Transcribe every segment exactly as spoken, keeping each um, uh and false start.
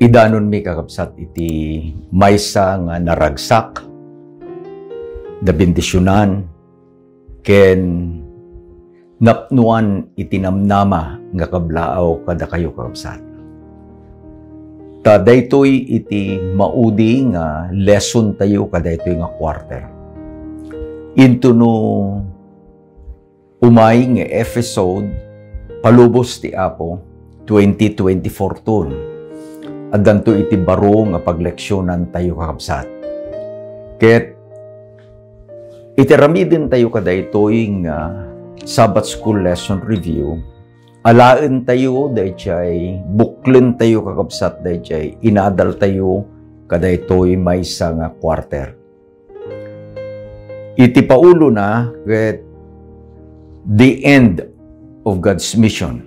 Idanonmi, kakabsat, iti maysa nga naragsak, nabendisionan, ken napnoan iti namnama nga kablaaw kadakayo, kakabsat. Ta daytoy iti maudi nga lesson tayo kadaytoy nga quarter. Into no umay nga episode, Palubos ti Apo, twenty twenty-four ton. Addanto iti baro nga pagleksionan tayo, kakabsat. Ket iti aramiden tayo kadaytoy nga Sabbath School Lesson Review, alaen tayo dayjay, buklen tayo, kakabsat, dayjay inadal tayo kadaytoy maysa nga quarter. Iti paulona ket The End of God's Mission.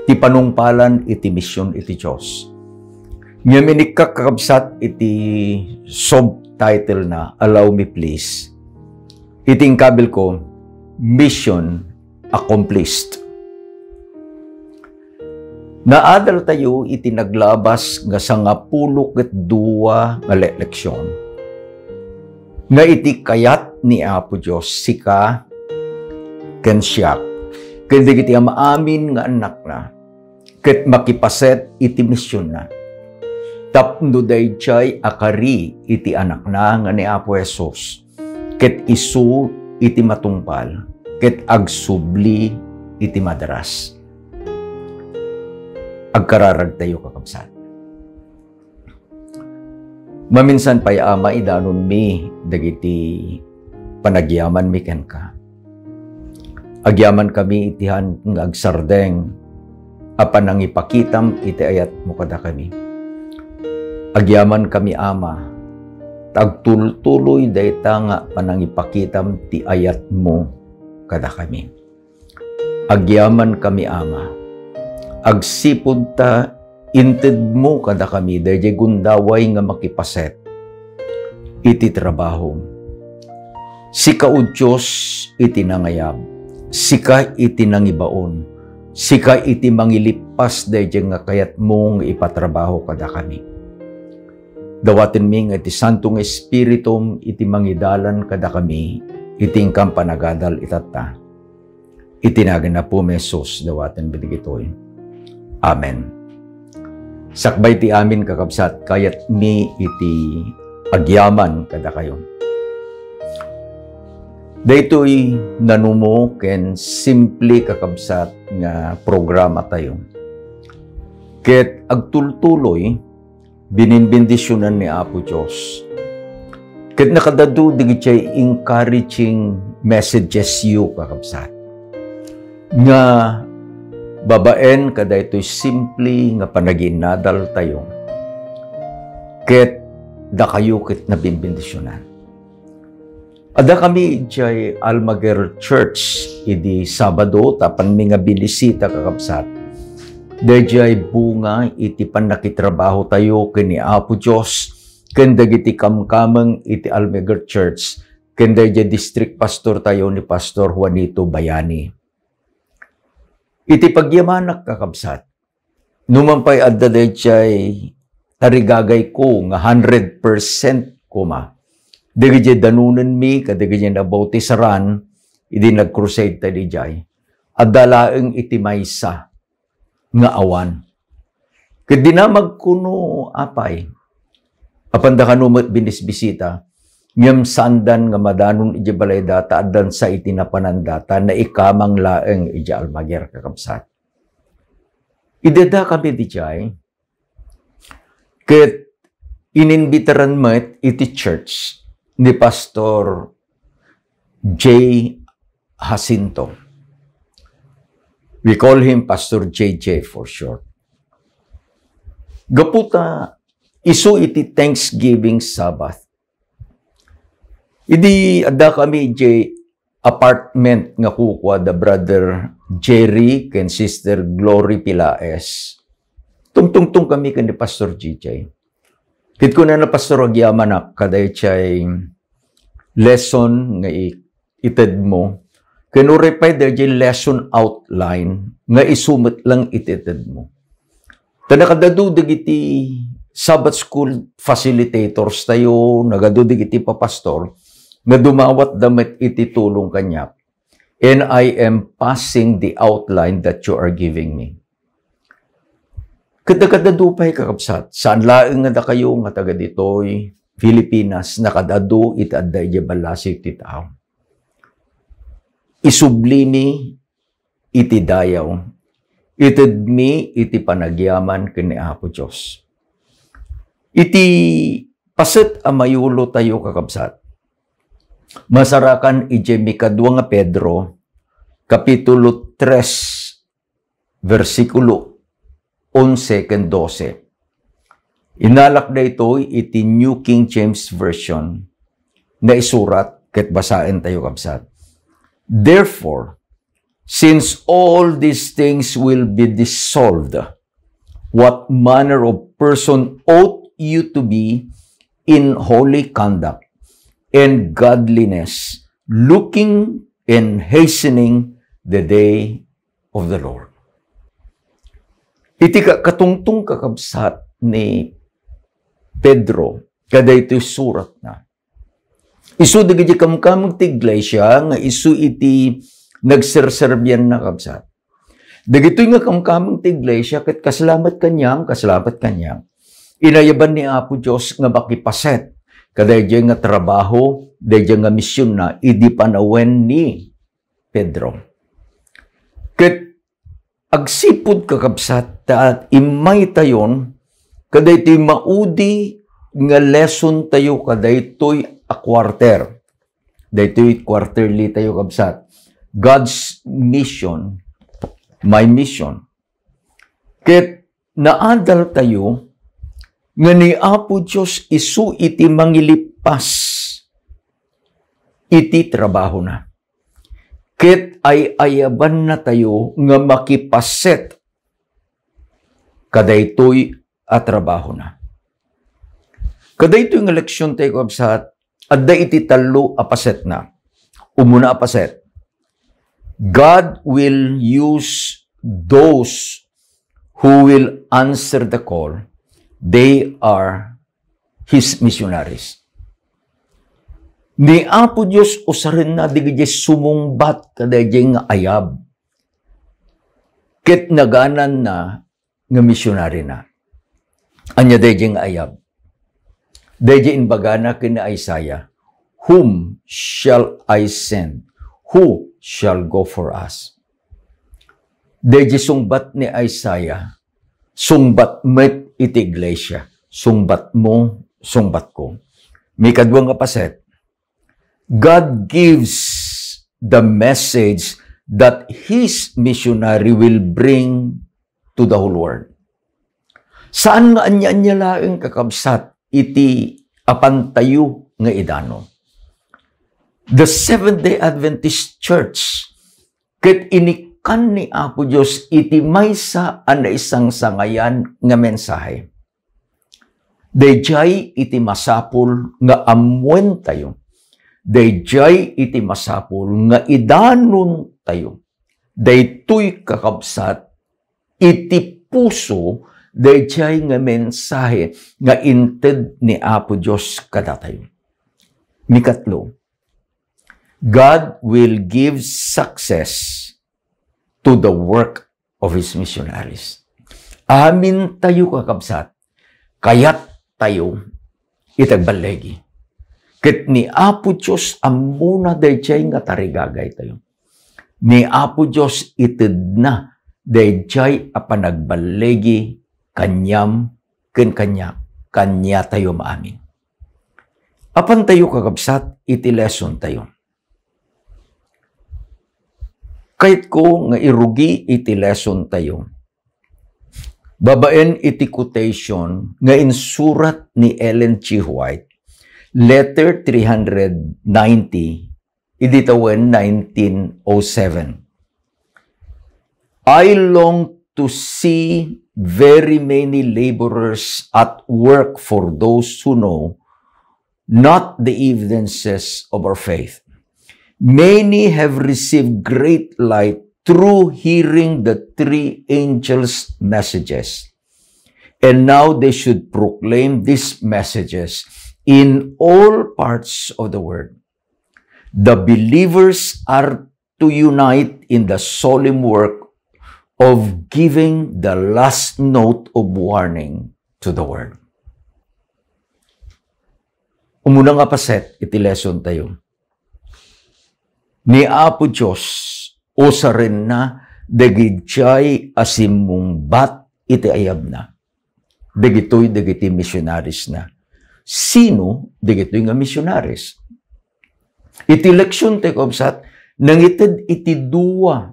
Ti panungpalan iti mision iti Dios. Ngem inikka, kakabsat, iti subtitle na, allow me please. Iti inkabil ko, Mission Accomplished. Naadal tayo iti naglabas nga sangapulo ket dua nga le-, leksion nga iti kayat ni Apo Dios, sika ken siak, ken dagiti am-amin nga annakna, ket makipaset iti misionna. Tapno daydiay a kari iti Anakna nga ni Apo Jesus, ket isu iti matungpal, ket agsubli iti madaras. Agkararagtayo, kakabsat. Maminsan pay, Ama, idanonmi dagiti panagyamanmi kenka. Agyamankami iti han nga agsardeng a panangipakitam iti ayatmo kadakami. Agyamankami, Ama, ta agtultuloy dayta nga panangipakitam ti ayatmo kadakami. Agyamankami, Ama, agsipud ta intedmo kadakami daydiay gundaway nga makipaset iti trabahom. Sika, O Dios, iti nangayab, sika iti nangibaon, sika iti mangilippas daydiay nga kayatmo nga ipatrabaho kadakami. Dawatenmi nga iti Santo nga Espiritum iti mangidalan kadakami iti inkam panagadal itatta. Iti nagan ni Apomi Jesus, dawatenmi dagitoy. Amen. Sakbay ti amin, kakabsat, kayatmi iti agyaman kadakayo. Daytoy nanumo ken simple, kakabsat, nga programa tayo. Ket agtultuloy bininbendisionan ni Apo Dios. Ket nakadadu dagiti encouraging messages yu, kakabsat, nga babaen kadaytoy simple nga panagiinnadal tayo, ket dakayo ket nabinbendisionan. Adda kami idiay Almaguer Church idi Sabado, ta apanmi nga binisita, kakabsat. Daydiay bunga iti pannakitrabaho tayo ken ni Apo Dios, ken dagiti kamkameng iti Almaguer Church, ken daydiay district pastor tayo ni Pastor Juanito Bayani. Iti pagyamanak, kakabsat, numan pay adda daydiay tarigagayko nga hundred percent koma, dagiti danonenmi kadagiti nabautisaran idi nag-crusade ta didiay, adda laeng iti maysa nga awan. Ket dinamagko no apay, apanda kano met binisbisita, ngem saandan nga madanon idiay balayda ta addan sa iti napananda ta naikamang laeng idiay Almaguer, kakabsat. Idi adda kami didiay, ket ininbitaran met iti church ni Pastor J Jacinto. We call him Pastor J J for short. Gapu ta isu iti Thanksgiving Sabbath. Idi adda kami idiay apartment nga kukua da Brother Jerry ken Sister Glory Pilaes, tumtungtong kami ken ni Pastor J J. Ket kunana, "Pastor, agyamanak kadaydiay lesson nga i-, itedmo, ken uray pay daydiay lesson outline nga isu met lang iti itedmo." Ta nakaadu dagiti Sabbath School facilitators tayo, nagadu dagiti papastor, nga dumawatda met iti tulong kaniak. And I am passing the outline that you are giving me. Kadakadadu pay, kakabsat, saan laeng nga dakayo nga taga ditoy Filipinas, nakaadu iti adda idiay ballasiw ti tao. Isublimi iti dayaw, itedmi iti panagyaman ken ni Apo Dios. Iti paset a mayulo tayo, kakabsat, masarakan idiay mikadua nga Pedro, kapitulo tres, bersikulo onse ken dose. Inalak daytoy iti New King James Version, naisurat ket basaen tayo, kabsat. Therefore, since all these things will be dissolved, what manner of person ought you to be in holy conduct and godliness, looking and hastening the day of the Lord. Iti ka-, katungtong, kakabsat, ni Pedro, kadaytoy suratna. Isu dagiti kamkameng ti iglesia nga isu iti nagserserbianna, kabsat. Dagitoy nga kamkameng ti iglesia ket kasla met kaniam, kasla met kaniam. Inayaban ni Apo Dios nga makipaset kadaydiay nga trabaho, daydiay nga misionna idi panawen ni Pedro. Ket agsipud, kakabsat, ta immaytayon kadaytoy maudi nga lesson tayo kadaytoy a quarter. Daytoy quarterly tayo, kabsat. God's mission, my mission. Ket naadal tayo nga ni Apo Dios isu iti mangilipas iti trabahona. Ket ay-ayabanna tayo nga makipaset kadaytoy a trabahona. Kadaytoy nga leksion tayo, kabsat, adda iti tallo a pasetna. Umuna a paset, God will use those who will answer the call. They are His missionaries. Ni Apo Dios usarenna dagiti sumungbat kadaydiay nga ayab. Ket nagananna nga misionarina. Ania daydiay nga ayab? Daydiay imbagana ken ni Isaiah, "Whom shall I send? Who shall go for us?" Daydiay sungbat ni Isaiah, sungbat met iti iglesia, sungbatmo, sungbatko. Mikadua nga paset, God gives the message that His missionary will bring to the whole world. Saan nga ania-ania laeng, kakabsat, iti apantayo nga idanon. The Seventh-day Adventist Church, ket inikkan ni Apo Dios iti maysa a naisangsangayan nga mensahe. Daydiay iti masapul nga ammoentayo. Daydiay iti masapul nga idanontayo. Daytoy, kakabsat, iti puso daydiay nga mensahe nga inted ni Apo Dios kadatayo. Mikatlo, God will give success to the work of His missionaries. Amintayo, kakabsat, kayattayo iti agballigi. Ket ni Apo Dios ammona daydiay nga tarigagaytayo. Ni Apo Dios itedna daydiay a panagballigi kaniam ken kaniak, kaniatayo amin. Apantayo, kakabsat, iti lesson tayo. Kayatko nga irugi iti lesson tayo babaen iti quotation nga insurat ni Ellen G. White, letter three hundred ninety, idi tawen nineteen oh seven. "I long to see very many laborers at work for those who know not the evidences of our faith. Many have received great light through hearing the three angels' messages. And now they should proclaim these messages in all parts of the world. The believers are to unite in the solemn work of giving the last note of warning to the world. Umuna nga paset iti lesson tayo. Ni Apo Dios, usarenna dagidiay a simmungbat iti ayabna. Dagitoy dagiti missionaries na. Sino dagitoy nga missionaries? Iti leksyon tayo, kabsat, nangited iti dua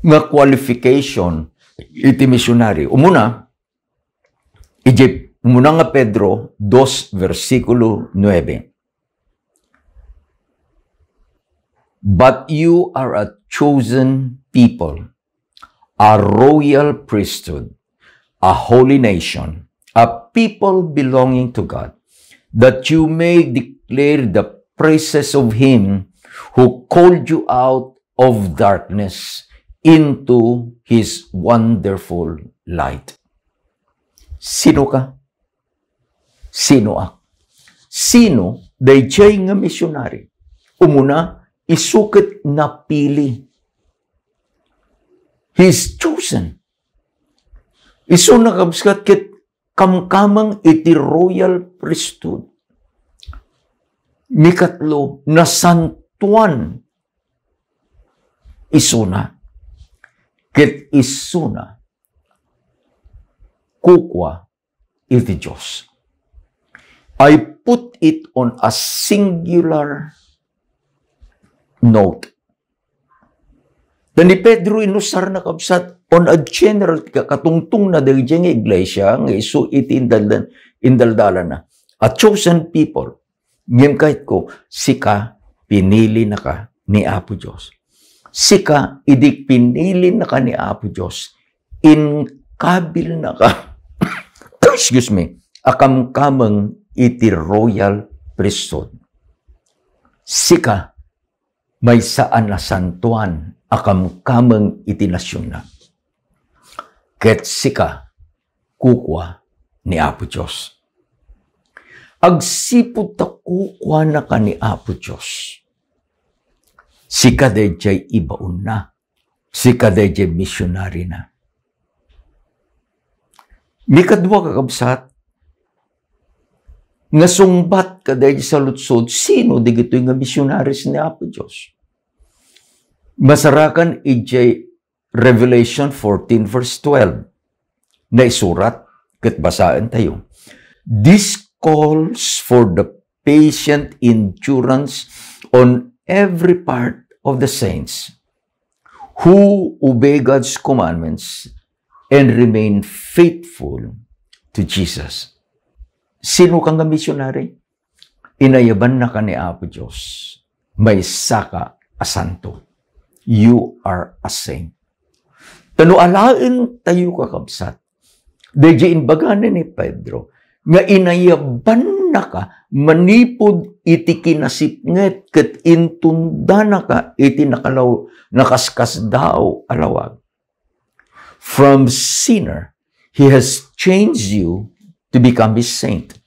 nga qualification iti missionary. Umuna, iti umuna nga Pedro dos, versikulo nuebe. "But you are a chosen people, a royal priesthood, a holy nation, a people belonging to God, that you may declare the praises of him who called you out of darkness into his wonderful light." Sino ka? Sino ak? Sino daydiay nga missionary? Umuna, isu ket napili. He is chosen. Isu nakabsat ket kamkameng iti royal priesthood. Mikatlo, nasantuan isuna. Ket isuna, kukua iti Dios. I put it on a singular note. Da ni Pedro inusarna, kabsat, on a general, ka-, katungtongna dagiti nga iglesia nga isu iti indaldan-, indaldalanna. A chosen people. Ngem kayatko, sika, pinilinaka ni Apo Dios. Sika, idi pinilinaka ni Apo Dios, inkabilnaka, excuse me, a kamkameng iti royal priesthood. Sika, maysa a nasantuan a kamkameng iti nasionna. Ket sika, kukua ni Apo Dios. Agsipud ta kukuanaka ni Apo Dios, sika daydiay ibaonna, sika daydiay misionarina. Mikadua, kakabsat, nga sungbat kadaydi saludsod, sino dagitoy nga missionaries ni Apo Dios? Masarakan idiay Revelation fourteen verse twelve. Naisurat, ket basaen tayo. "This calls for the patient endurance on every part of the saints who obey God's commandments and remain faithful to Jesus." Sino ka nga missionary? Inayabannaka ni Apo Dios. Maysaka a santo. You are a saint. Ta no alaen tayo, kakabsat, daydiay imbagana ni Pedro, nga inayabannaka manipud iti kinasipnget ket intundanaka iti nakalaw-, nakaskasdaaw a lawag. From sinner, he has changed you to become his saint.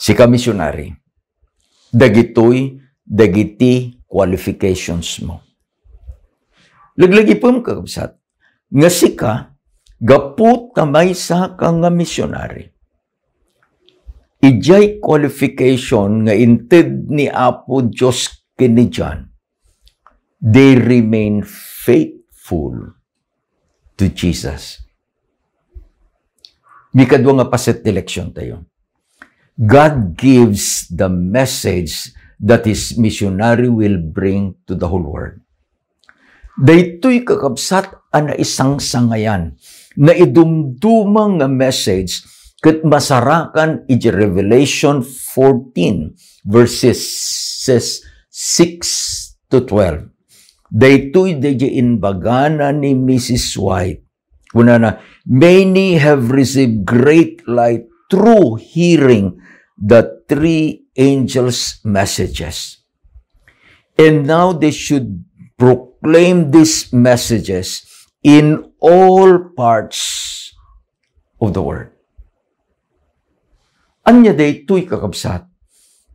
Sika, missionary, dagitoy dagiti qualifications mo. Laglagipem, kakabsat, nga sika, gapu ta maysaka nga missionary, idiay qualification nga inted ni Apo Dios ken ni John, they remain faithful to Jesus. Mikadua nga paset ti leksyon tayo. God gives the message that his missionary will bring to the whole world. Daytoy, kakabsat, a naisangsangayan, naidumduma nga message ket masarakan iti Revelation fourteen, verses six to twelve. Daytoy daydiay imbagana ni Missus White. Kunana, "Many have received great light through hearing the three angels' messages. And now they should proclaim these messages in all parts of the world. Ania daytoy, kakabsat,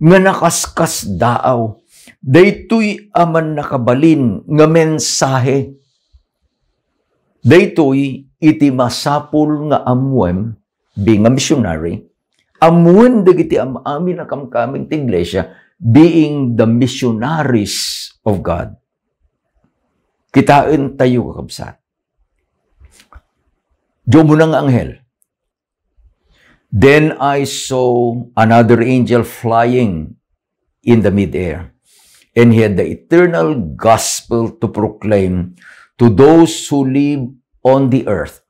nga nakaskasdaaw? Daytoy a mannakabalin nga mensahe. Daytoy iti masapul nga ammoem, being a missionary, ammoen dagiti am-amin a kamkameng ti iglesia, being the missionaries of God. Kitaentayo, kakabsat. Diay umuna nga anghel. Then I saw another angel flying in the midair, and he had the eternal gospel to proclaim to those who live on the earth,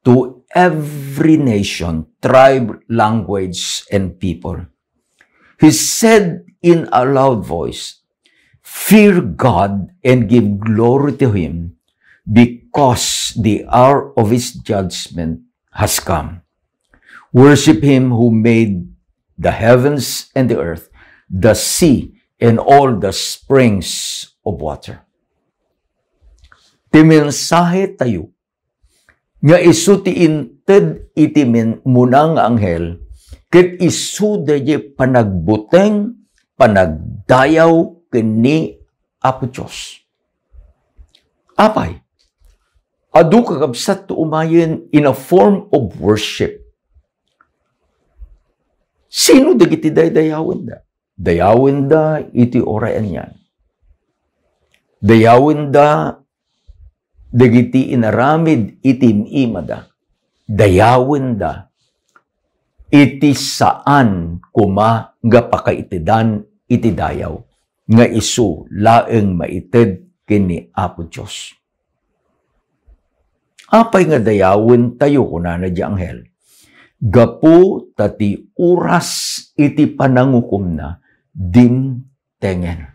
to every nation, tribe, language, and people. He said in a loud voice, "Fear God and give glory to him, because the hour of his judgment has come. Worship him who made the heavens and the earth, the sea, and all the springs of water." Ti mensahe tayo nga isu ti inted iti men-, umuna nga anghel, ket isu daydi panagbuteng, panagdayaw ken ni Apo Dios. Apay, adu, kakabsat, ti umayen in a form of worship. Sino dagiti daydayawenda? Dayawenda iti uray anian. Dayawenda dagiti inaramid iti im-imada. Dayawenda iti saan koma nga pakaitedan iti dayaw nga isu laeng maited ken ni Apo Dios. "Apay nga dayawentayo?" kunana diay anghel. "Gapu ta ti oras iti panangukomna dimtengen."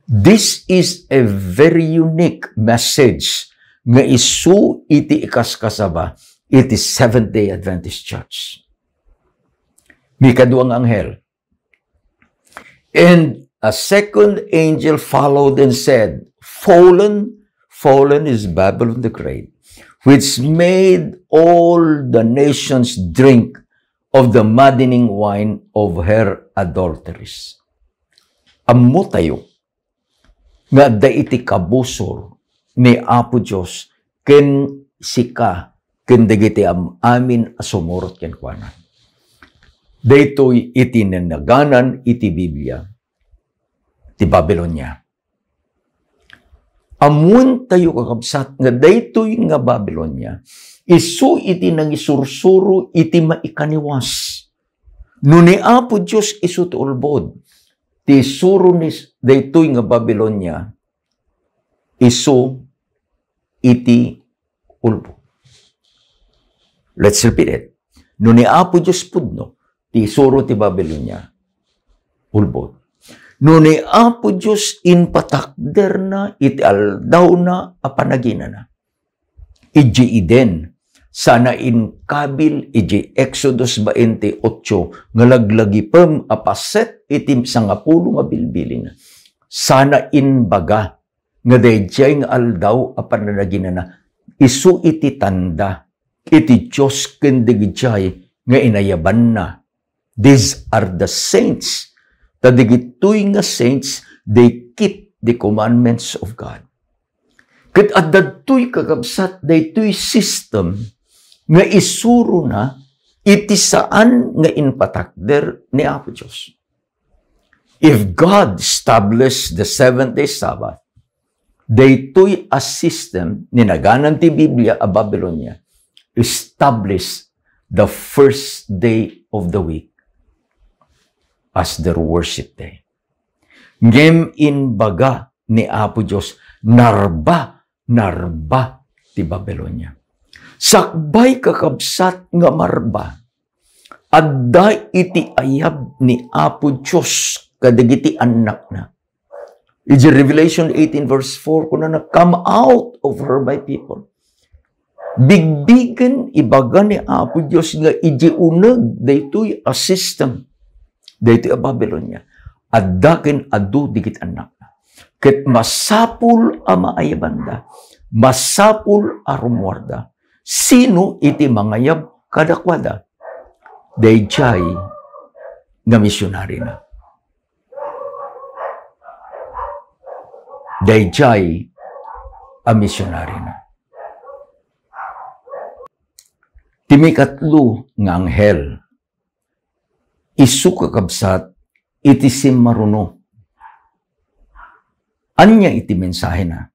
This is a very unique message nga isu iti ikaskasaba iti Seventh-day Adventist Church. Ikadua nga anghel, "And a second angel followed and said, 'Fallen, fallen is Babylon the Great, which made all the nations drink of the maddening wine of her adulteries.'" Ammotayo nga adda iti kabusor ni Apo Dios ken sika ken dagiti am-amin a sumurot kenkuana. Daytoy iti nanaganan iti Biblia ti Babilonia. Ammoentayo, kakabsat, nga daytoy nga Babilonia isu iti nangisursuro iti maikaniwas. No ni Apo Dios isu ti ulbod, ti isuro ni s-, daytoy nga Babilonia isu iti ulbod. Let's repeat it. No ni Apo Dios pudno, ti isuro ti Babilonia ulbod. No ni Apo Dios impatakderna iti aldawna a panaginana, idiay Eden, sana inkabil idiay Exodus twenty-eight nga laglagipem a paset iti sangapulo nga bilbilin. Sana inbaga nga daydiay nga aldaw a pananaginana isu iti tanda iti Dios ken dagijay nga inayabanna. These are the saints. Ta dagitoy nga saints, they keep the commandments of God. Ket adda daytoy, kakabsat, daytoy system nga isurona iti saan nga impatakder ni Apo Dios. If God established the seventh-day Sabbath, daytoy a system ni naganan ti Biblia a Babilonia establish the first day of the week as their worship day. Ngem imbaga ni Apo Dios, narba, narba ti Babilonia. Sakbay, kakabsat, nga marba, adda iti ayab ni Apo Dios kadagiti annakna. Iti Revelation eighteen verse four, kunana, "Come out of her, my people." Bigbigen, ibaga ni Apo Dios nga idiay uneg daytoy a system, daytoy a Babilonia, adda ken adu dagiti annakna. Ket masapul a maayabanda, masapul a rummuarda. Sino iti mangayab kadakuada? Daydiay nga misionarina. Daydiay a misionarina. Ti mikatlo nga anghel, isu, kakabsat, iti simmaruno. Ania iti mensahena?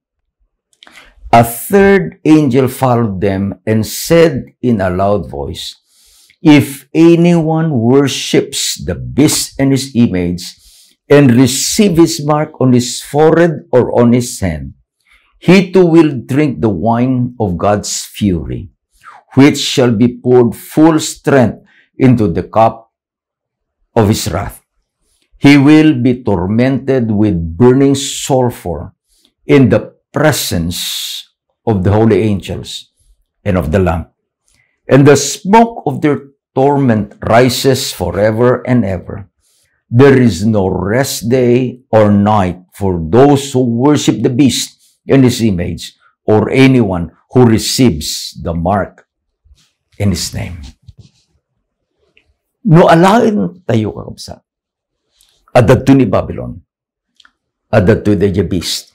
A third angel followed them and said in a loud voice, "If anyone worships the beast and his image, and receive his mark on his forehead or on his hand, he too will drink the wine of God's fury, which shall be poured full strength into the cup of his wrath. He will be tormented with burning sulfur in the presence of the holy angels and of the Lamb. And the smoke of their torment rises forever and ever. There is no rest day or night for those who worship the beast and his image, or anyone who receives the mark in his name." No alaen tayo, kakabsat, adda ni Babylon, adda daydiay beast.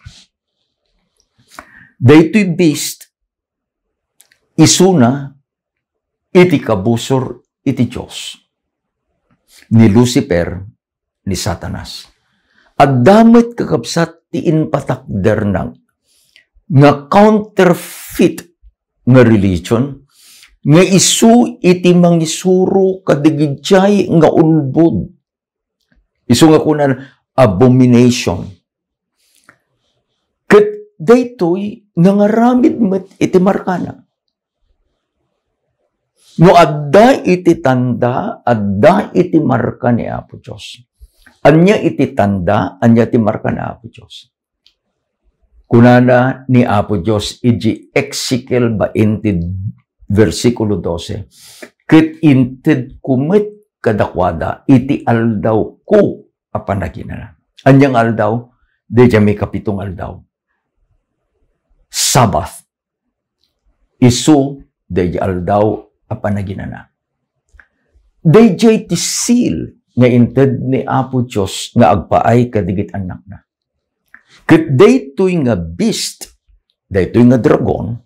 Daytoy beast, isuna iti kabusor iti Dios, ni Lucifer, ni Satanas. Adda met, kakabsat, ti impatakderna nga counterfeit nga religion, nga isu iti mangisuro kadagiti nga ulbod. Isu nga kunan, abomination. Ket daytoy nangaramid met iti markana. No adda iti tanda, adda iti marka ni Apo Dios. Ania iti tanda, ania ti marka ni Apo Dios? Kunana ni Apo Dios iti Ezekiel bainte, bersikulo dose, "Ket intedko met kadakuada iti aldawko a panaginana." Ania nga aldaw? Daydiay maikapito nga aldaw. Sabbath. Isu daydiay aldaw a panaginana. Daydiay ti seal nga inted ni Apo Dios nga agpaay kadagiti annakna. Ket daytoy nga beast, daytoy nga dragon,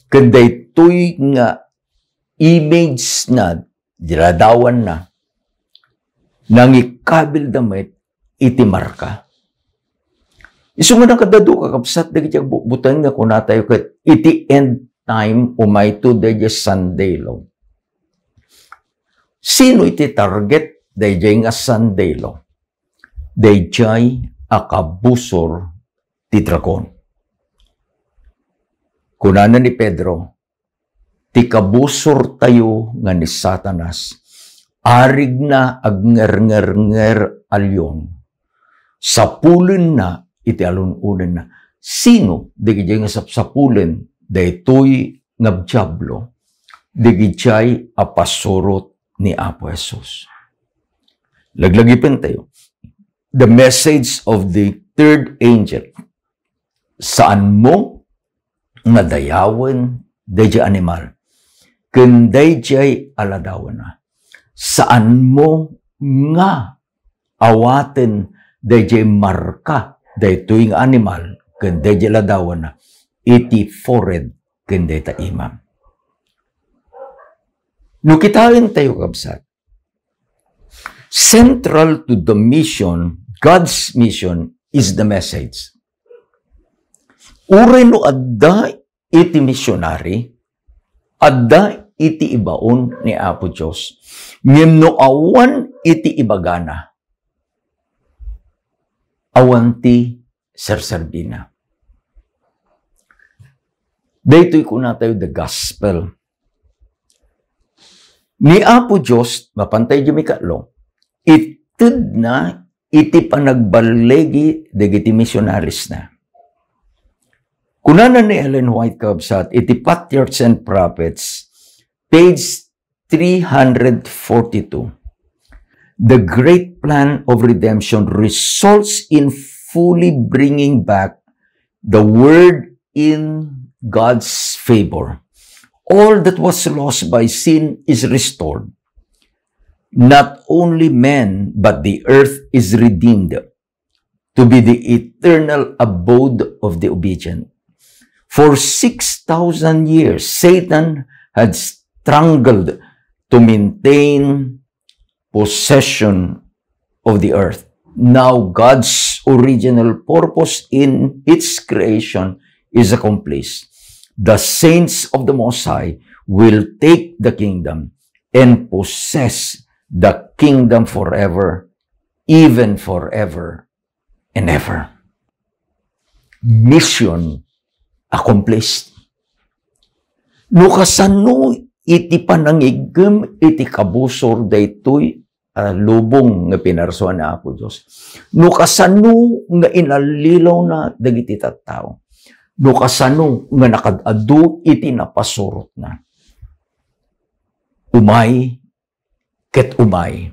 ket daytoy nga image na, diladawanna, nangikabilda met iti marka. Isu nga nakadadu, kakabsat, dagiti agbutbuteng nga kunatayo ket iti end time, umayto daydiay sandalo. Sino iti target daydiay nga sandalo? Daydiay a kabusor ti dragon. Kunana ni Pedro, "Ti kabusortayo nga ni Satanas, arigna agngerngerngeral a leon. Sapulenna iti alun-onenna." Sino dagiti nga sapsapulen daytoy nga diablo? Dagiti a pasurot ni Apo Jesus. Laglagipentayo. The message of the third angel. Saanmo nga dayawen daydiay animal ken daydiay a ladawanna. Saanmo nga awaten daydiay marka daytoy nga animal ken daydiay ladawanna iti forehead ken dayta imam. No kitaentayo, kabsat, central to the mission, God's mission, is the message. Uray no adda iti misionary, adda iti ibaon ni Apo Dios, ngem no awan iti ibagana, awan ti serserbina. Daytoy kunatayo the gospel. Ni Apo Dios, mapantay di mikatlo, itedna iti panagballigi dagiti missionaries na. Kunana ni Ellen White, kabsat, iti Patriarchs and Prophets, page three hundred forty-two, "The great plan of redemption results in fully bringing back the word in God's favor. All that was lost by sin is restored. Not only men, but the earth is redeemed to be the eternal abode of the obedient. For six thousand years, Satan had struggled to maintain possession of the earth. Now, God's original purpose in its creation is accomplished. The saints of the Most High will take the kingdom and possess the kingdom forever, even forever and ever. Mission accomplished. No kasano iti panangiggem iti kabusor daytoy a lubong nga pinarsuan ni Apo Dios. No kasano nga inallilawna dagiti tattao. No kasano nga nakad-adu iti napasurotna. Umay ket umay,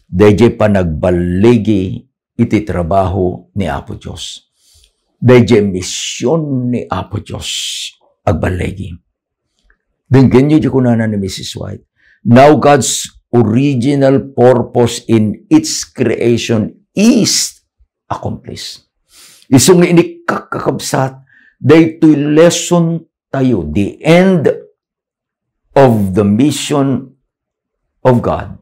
dayjay panagballigi iti trabaho ni Apo Dios. Dayjay mision ni Apo Dios agballigi. Denggenyo di kunana ni Missus White, "Now God's original purpose in its creation is accomplished." Isu nga inikkakkakabsat, daytoy lesson tayo, the end of the mission of God.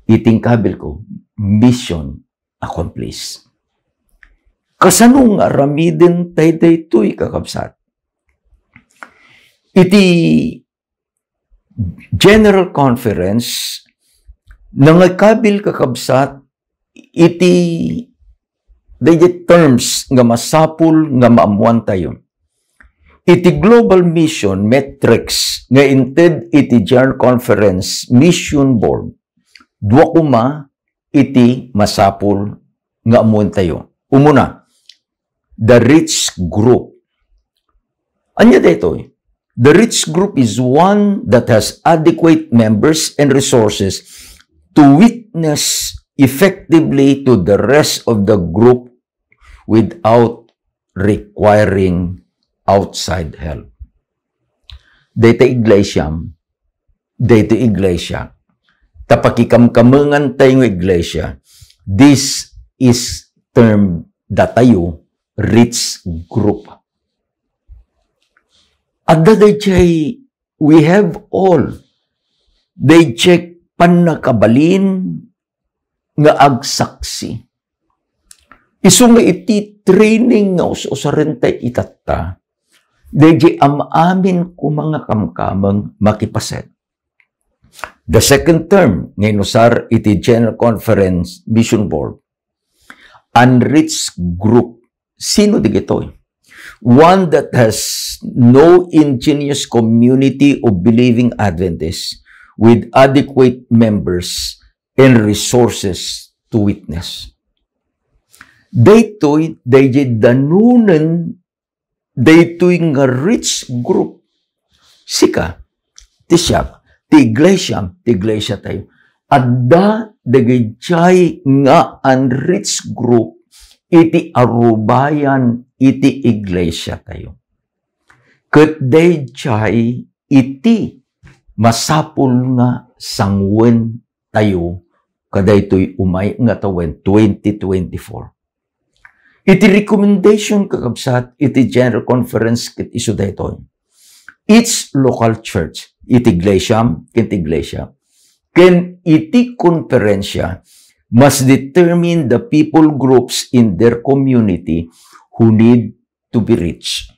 Iti inkabil ko, mission accomplished. Kasano nga aramiden tayo daytoy, kakabsat? Iti General Conference, nangikabil, kakabsat, iti daydi terms nga masapul nga maammuantayo. Iti global mission metrics nga inted iti General Conference Mission Board, dua koma iti masapul nga ammuentayo. Umuna, the rich group. Ania daytoy? The rich group is one that has adequate members and resources to witness effectively to the rest of the group without requiring outside help. Dayta iglesiam, dayta iglesia, ta pakikamkamengan tayo nga iglesia, this is termed datayo rich group. Adda dayjay, we have all dayjay pannakabalin nga agsaksi. Isu nga iti training nga us-usarentayo itatta, dayjay am-amin koma nga kamkameng makipaset. The second term nga inusar iti General Conference Mission Board, unreached group. Sino digitoy? One that has no indigenous community of believing Adventists with adequate members and resources to witness. Daytoy, dayjay danunen, daytoy nga rich group. Sika, ti siak, ti iglesiam, ti iglesia tayo. Adda dagijay nga unreached group iti arubayan iti iglesia tayo. Ket dayjay iti masapul nga sanguen tayo kadaytoy umay nga tawen twenty twenty-four. Iti recommendation, kakabsat, iti General Conference ket isu daytoy. Each local church, iti iglesiam, ken ti iglesia, ken iti konferensya, must determine the people groups in their community who need to be reached.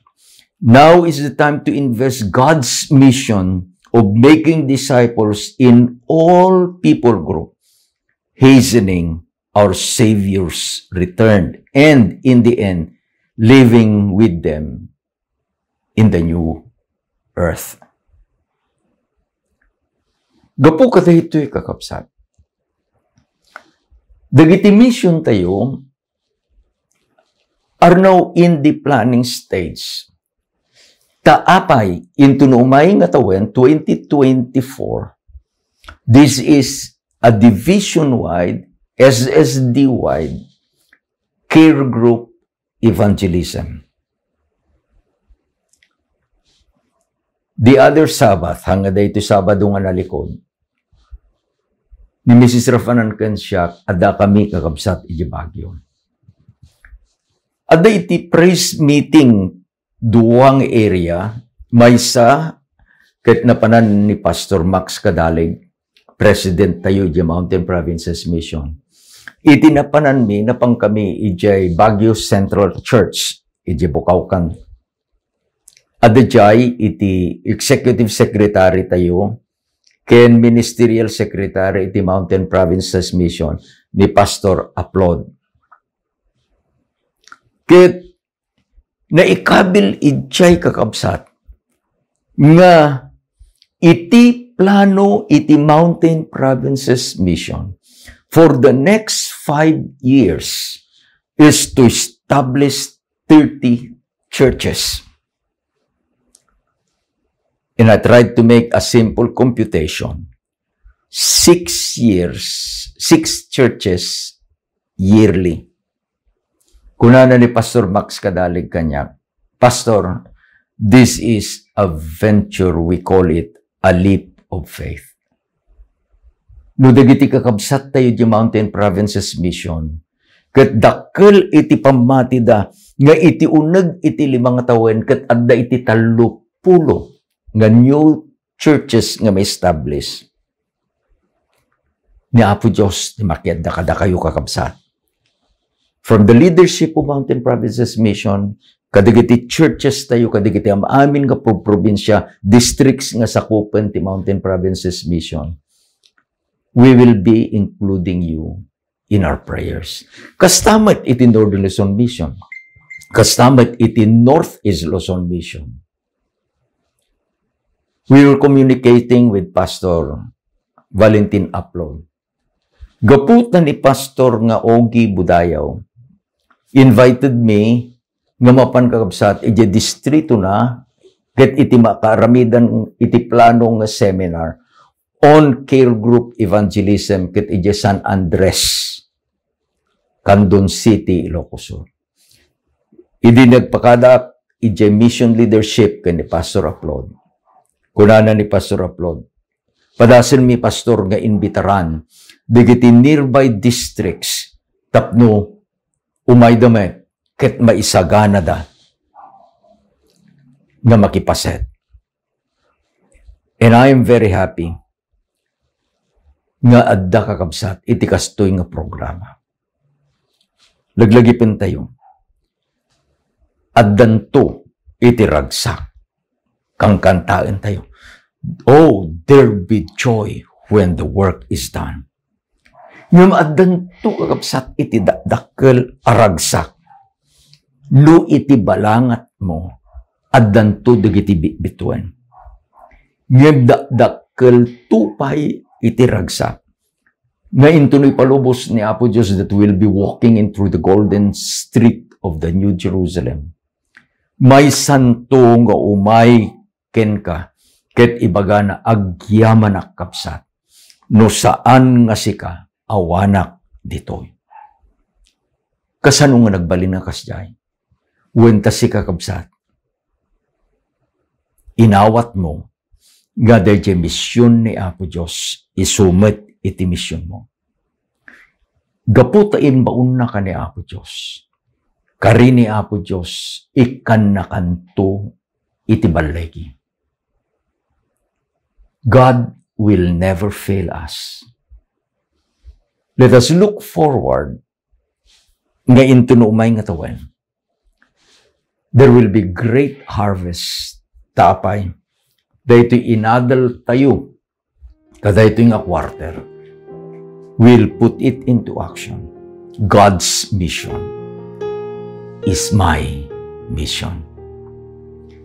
Now is the time to invest God's mission of making disciples in all people group, hastening our Savior's return, and in the end, living with them in the new earth. Gapu kadaytoy, kakabsat, dagiti mission tayo are now in the planning stage. Ta apay, inton umay nga tawen twenty twenty-four, this is a division-wide, S S D-wide care group evangelism. The other Sabbath, hanggang daytoy Sabado nga nalikod, ni Missus Rafanan ken siak, adda kami kakabsat iti Baguio. Adda iti praise meeting, duwang area, maysa ket napanan ni Pastor Max Kadalig, president tayo iti Mountain Provinces Mission. Iti napananmi, napan kami iti Baguio Central Church, iti Bukawkan. Adda jay iti executive secretary tayo ken ministerial secretary iti Mountain Provinces Mission ni Pastor Aplod. Ket naikabil idiay, kakabsat, nga iti plano iti Mountain Provinces Mission for the next five years is to establish thirty churches. And I tried to make a simple computation. Six years, six churches yearly. Kunana ni Pastor Max Kadalig kaniak, "Pastor, this is a venture, we call it a leap of faith." No dagiti kakabsat tayo di Mountain Provinces Mission, ket dakkel iti pammatida nga iti uneg iti lima nga tawen ket adda iti tallo pulo nga new churches nga ma-establish. Ni Apo Dios ti makiadda kadakayo, kakabsat. From the leadership of Mountain Provinces Mission, kadagiti churches tayo, kadagiti am-amin nga pro-, probinsya, districts nga sakupen ti Mountain Provinces Mission, we will be including you in our prayers. Kasta met iti Northern Luzon Mission. Kasta met iti Northeast Luzon Mission. We were communicating with Pastor Valentin Aplon. Gapu ta ni Pastor nga Ogie Budayaw invited me nga mapan, kakabsat, iti distritona ket iti makaaramidan iti plano nga seminar on care group evangelism ket iti San Andres, Candon City, Ilocos Sur. Idi nagpakadaak iti mission leadership ken ni Pastor Aplod, kunana ni Pastor Aplod, "Padasenmi, Pastor, nga imbitaran dagiti nearby districts tapno umayda met ket maisaganada nga makipaset." And I am very happy nga adda, kakabsat, iti kastoy nga programa. Laglagipentayo. Addanto iti ragsak. Kangkantaentayo, "Oh, there be joy when the work is done." Ngem addanto, kakabsat, iti dakdakkel a ragsak. No iti balangatmo, addanto dagiti bitbituen. Ngem dakdakkelto pay iti ragsak. Nga intono ipalubos ni Apo Dios that we'll be walking in through the golden street of the New Jerusalem. Maysanto nga umay kenka, ket ibagana, "Agyamanak, kabsat, no saan nga sika, awanak ditoy." Kasano nga nagbalin nga kasdiay? Wen ta sika, kabsat, inawatmo nga daydiay mision ni Apo Dios, isu met iti misionmo. Gapu ta imbaonnaka ni Apo Dios, kari ni Apo Dios, ikkannakanto iti balligi. God will never fail us. Let us look forward nga intono umay nga tawen, there will be great harvest. Ta apay, daytoy inadal tayo kadaytoy nga quarter, we'll put it into action. God's mission is my mission.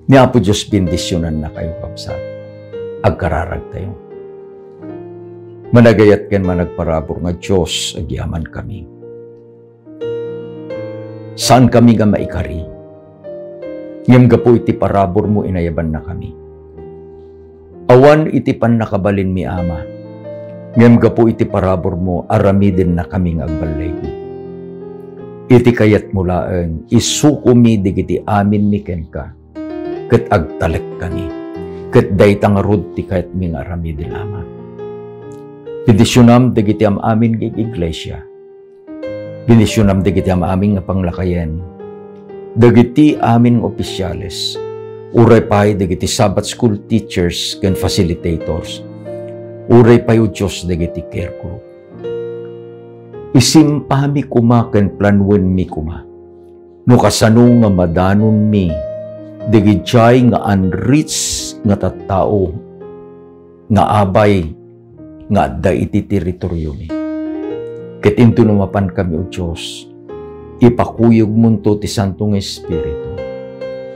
Ni Apo Dios bendisyonanna kayo, kabsat. Agkararag tayo. Managayat ken managparabur nga Dios, agyamankami. Saankami nga maikari, ngem gapu iti paraburmo, inayabannakami. Awan iti pannakabalinmi, Ama, ngem gapu iti paraburmo, aramidennakami nga agballigi. Iti kayatmo laeng, isukomi dagiti aminmi kenka, ket agtalekkami. Ket dayta ngarud ti kayatmi nga aramiden, Ama. Bendisionam dagiti am-amin nga ig-iglesia. Bendisionam dagiti am-amin nga panglakayen. Dagiti amin nga opisyales. Uray pay dagiti Sabbath School teachers ken facilitators. Uray pay, O Dios, dagiti care group. Isimpami koma ken planuenmi koma no kasano nga madanonmi dagidiay nga unreached nga tattao nga abay nga adda iti teritoriomi. Ket intono mapankami, O Dios, ipakuyogmonto ti Santo nga Espiritu.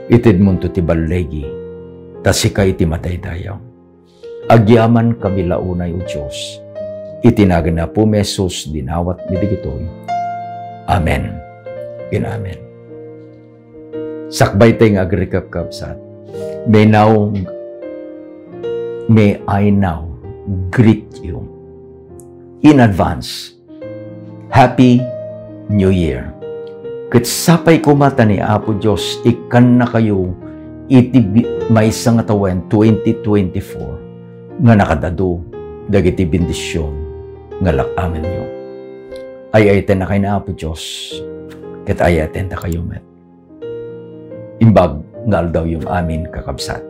Itedmonto ti balligi, ta sika iti madaydayaw. Agyamankami la unay, O Dios, iti nagan ni Apomi Jesus, dinawatmi dagitoy. Amen ken amen. Sakbay tay nga agrecap, kabsat. May now, may I now greet you in advance. Happy New Year. Ket sapay koma ta ni Apo Dios ikkannakayo iti bi-, maysa nga tawen, twenty twenty-four, nga nakadadu dagiti bendision nga lak-angenyo. Ay-ayatennakayo ni Apo Dios, ket ay-ayatennakayo met. Imbag nga aldawyom amin, kakabsat.